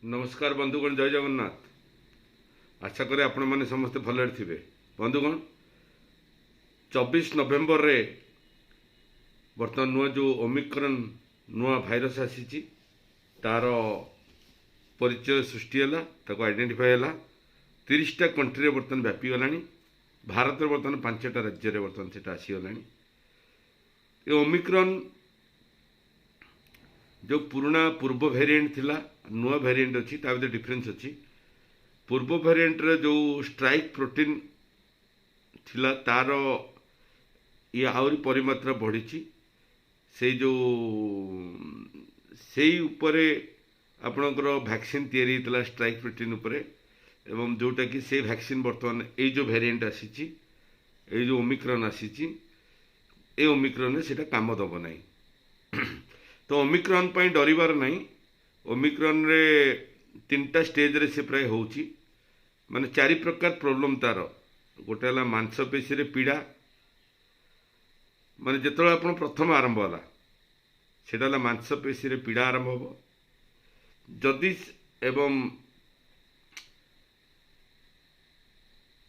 ନମସ୍କାର ବନ୍ଧୁଗଣ, ଜୟ ଜଗନ୍ନାଥ। ଆଶା କରେ ଆପଣମାନେ ସମସ୍ତେ ଭଲରେ ଥିବେ। ବନ୍ଧୁଗଣ, 24 ନଭେମ୍ବରରେ ବର୍ତ୍ତମାନ ନୂଆ ଯେଉଁ ଓମିକ୍ରନ୍ ନୂଆ ଭାଇରସ୍ ଆସିଛି, ତାର ପରିଚୟ ସୃଷ୍ଟି ହେଲା, ତାକୁ ଆଇଡେଣ୍ଟିଫାଏ ହେଲା। 30ଟା କଣ୍ଟ୍ରିରେ ବର୍ତ୍ତମାନ ବ୍ୟାପିଗଲାଣି। ଭାରତରେ ବର୍ତ୍ତମାନ 5ଟା ରାଜ୍ୟରେ ବର୍ତ୍ତମାନ ସେଟା ଆସିଗଲାଣି। ଏ ଓମିକ୍ରନ୍ ଯେଉଁ ପୁରୁଣା ପୂର୍ବ ଭେରିଏଣ୍ଟ ଥିଲା, ନୂଆ ଭେରିଏଣ୍ଟ ଅଛି, ତା ଭିତରେ ଡିଫରେନ୍ସ ଅଛି। ପୂର୍ବ ଭେରିଏଣ୍ଟରେ ଯେଉଁ ଷ୍ଟ୍ରାଇକ୍ ପ୍ରୋଟିନ୍ ଥିଲା, ତାର ଇଏ ଆହୁରି ପରିମାତ୍ରା ବଢ଼ିଛି। ସେଇ ଯେଉଁ ସେଇ ଉପରେ ଆପଣଙ୍କର ଭ୍ୟାକ୍ସିନ୍ ତିଆରି ହେଇଥିଲା, ଷ୍ଟ୍ରାଇକ୍ ପ୍ରୋଟିନ୍ ଉପରେ, ଏବଂ ଯେଉଁଟାକି ସେଇ ଭ୍ୟାକ୍ସିନ୍ ବର୍ତ୍ତମାନ ଏଇ ଯେଉଁ ଭେରିଏଣ୍ଟ ଆସିଛି, ଏଇ ଯେଉଁ ଓମିକ୍ରନ୍ ଆସିଛି, ଏ ଓମିକ୍ରନ୍ରେ ସେଇଟା କାମ ଦେବ ନାହିଁ। ତ ଓମିକ୍ରନ୍ ପାଇଁ ଡରିବାର ନାହିଁ। ଓମିକ୍ରନ୍ରେ 3ଟା ଷ୍ଟେଜ୍ରେ ସେ ପ୍ରାୟ ହେଉଛି, ମାନେ 4 ପ୍ରକାର ପ୍ରୋବ୍ଲେମ୍ ତାର। ଗୋଟେ ହେଲା ମାଂସପେଶୀରେ ପୀଡ଼ା, ମାନେ ଯେତେବେଳେ ଆପଣ ପ୍ରଥମ ଆରମ୍ଭ ହେଲା, ସେଇଟା ହେଲା ମାଂସପେଶୀରେ ପୀଡ଼ା ଆରମ୍ଭ ହେବ ଯଦି, ଏବଂ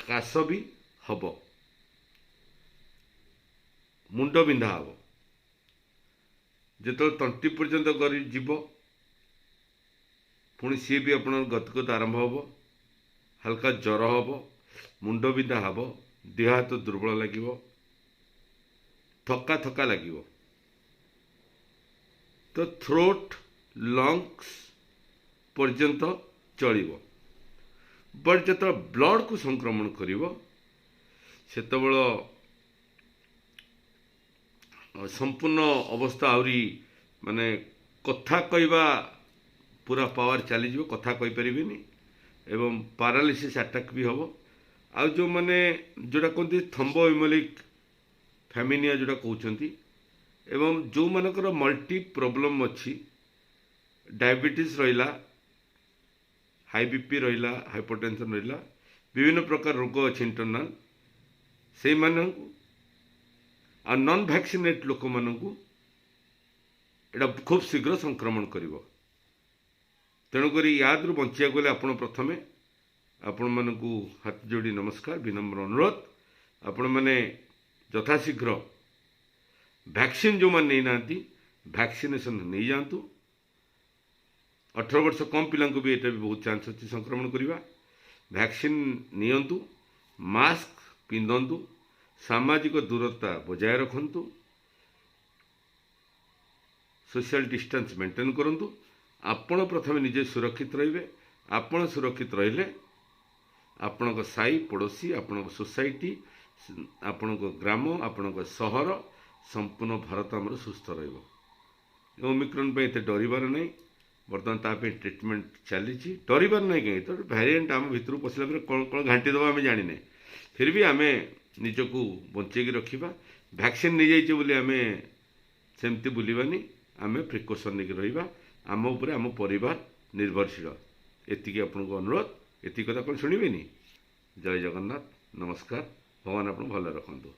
କାଶ ବି ହେବ, ମୁଣ୍ଡ ବିନ୍ଧା ହେବ। ଯେତେବେଳେ ତଣ୍ଟି ପର୍ଯ୍ୟନ୍ତ କରି ଯିବ, ପୁଣି ସିଏ ବି ଆପଣଙ୍କ ଗତଗତ ଆରମ୍ଭ ହେବ, ହାଲକା ଜ୍ୱର ହେବ, ମୁଣ୍ଡ ବିନ୍ଧା ହେବ, ଦେହ ହାତ ଦୁର୍ବଳ ଲାଗିବ, ଥକା ଥକା ଲାଗିବ। ତ ଥ୍ରୋଟ୍, ଲଙ୍ଗସ୍ ପର୍ଯ୍ୟନ୍ତ ଚଳିବ, ବଟ୍ ଯେତେବେଳେ ବ୍ଲଡ଼କୁ ସଂକ୍ରମଣ କରିବ, ସେତେବେଳେ ସମ୍ପୂର୍ଣ୍ଣ ଅବସ୍ଥା ଆହୁରି, ମାନେ କଥା କହିବା ପୁରା ପାୱାର ଚାଲିଯିବ, କଥା କହିପାରିବେନି, ଏବଂ ପାରାଲିସିସ୍ ଆଟାକ୍ ବି ହେବ। ଆଉ ଯେଉଁମାନେ ଯେଉଁଟା କୁହନ୍ତି ଥମ୍ବୋ ଇମୋଲିକ୍ ଫ୍ୟାମିନିଆ ଯେଉଁଟା କହୁଛନ୍ତି, ଏବଂ ଯେଉଁମାନଙ୍କର ମଲ୍ଟି ପ୍ରୋବ୍ଲେମ୍ ଅଛି, ଡାଇବେଟିସ୍ ରହିଲା, ହାଇ ବି ପି ରହିଲା, ହାଇପରଟେନସନ୍ ରହିଲା, ବିଭିନ୍ନ ପ୍ରକାର ରୋଗ ଅଛି ଇଣ୍ଟରନାଲ୍, ସେଇମାନଙ୍କୁ ଆଉ ନନ୍ ଭ୍ୟାକ୍ସିନେଟ୍ ଲୋକମାନଙ୍କୁ ଏଇଟା ଖୁବ୍ ଶୀଘ୍ର ସଂକ୍ରମଣ କରିବ। ତେଣୁକରି ୟାଦରୁ ବଞ୍ଚିବାକୁ ହେଲେ ଆପଣ ପ୍ରଥମେ, ଆପଣମାନଙ୍କୁ ହାତ ଯୋଡ଼ି ନମସ୍କାର, ବିନମ୍ର ଅନୁରୋଧ, ଆପଣମାନେ ଯଥାଶୀଘ୍ର ଭ୍ୟାକ୍ସିନ୍ ଯେଉଁମାନେ ନେଇନାହାନ୍ତି, ଭ୍ୟାକ୍ସିନେସନ୍ ନେଇଯାଆନ୍ତୁ। 18 ବର୍ଷ କମ୍ ପିଲାଙ୍କୁ ବି ଏଇଟା ବି ବହୁତ ଚାନ୍ସ ଅଛି ସଂକ୍ରମଣ କରିବା। ଭ୍ୟାକ୍ସିନ୍ ନିଅନ୍ତୁ, ମାସ୍କ ପିନ୍ଧନ୍ତୁ, ସାମାଜିକ ଦୂରତା ବଜାୟ ରଖନ୍ତୁ, ସୋସିଆଲ ଡିଷ୍ଟାନ୍ସ ମେଣ୍ଟେନ୍ କରନ୍ତୁ। ଆପଣ ପ୍ରଥମେ ନିଜେ ସୁରକ୍ଷିତ ରହିବେ। ଆପଣ ସୁରକ୍ଷିତ ରହିଲେ ଆପଣଙ୍କ ସାହି ପଡ଼ୋଶୀ, ଆପଣଙ୍କ ସୋସାଇଟି, ଆପଣଙ୍କ ଗ୍ରାମ, ଆପଣଙ୍କ ସହର, ସମ୍ପୂର୍ଣ୍ଣ ଭାରତ ଆମର ସୁସ୍ଥ ରହିବ। ଓମିକ୍ରନ୍ ପାଇଁ ଏତେ ଡରିବାର ନାହିଁ। ବର୍ତ୍ତମାନ ତା ପାଇଁ ଟ୍ରିଟମେଣ୍ଟ ଚାଲିଛି। ଡରିବାର ନାହିଁ କାହିଁକି? ତ ଭ୍ୟାରିଏଣ୍ଟ ଆମ ଭିତରକୁ ପଶିଲା ପରେ କ'ଣ କ'ଣ ଘାଣ୍ଟି ଦେବ ଆମେ ଜାଣିନେ। ଫିର୍ ବି ଆମେ ନିଜକୁ ବଞ୍ଚେଇକି ରଖିବା। ଭ୍ୟାକ୍ସିନ୍ ନେଇଯାଇଛେ ବୋଲି ଆମେ ସେମିତି ବୁଲିବାନି, ଆମେ ପ୍ରିକସନ୍ ନେଇକି ରହିବା। ଆମ ଉପରେ ଆମ ପରିବାର ନିର୍ଭରଶୀଳ। ଏତିକି ଆପଣଙ୍କୁ ଅନୁରୋଧ। ଏତିକି କଥା ଆପଣ ଶୁଣିବେନି? ଜୟ ଜଗନ୍ନାଥ, ନମସ୍କାର। ଭଗବାନ ଆପଣଙ୍କୁ ଭଲରେ ରଖନ୍ତୁ।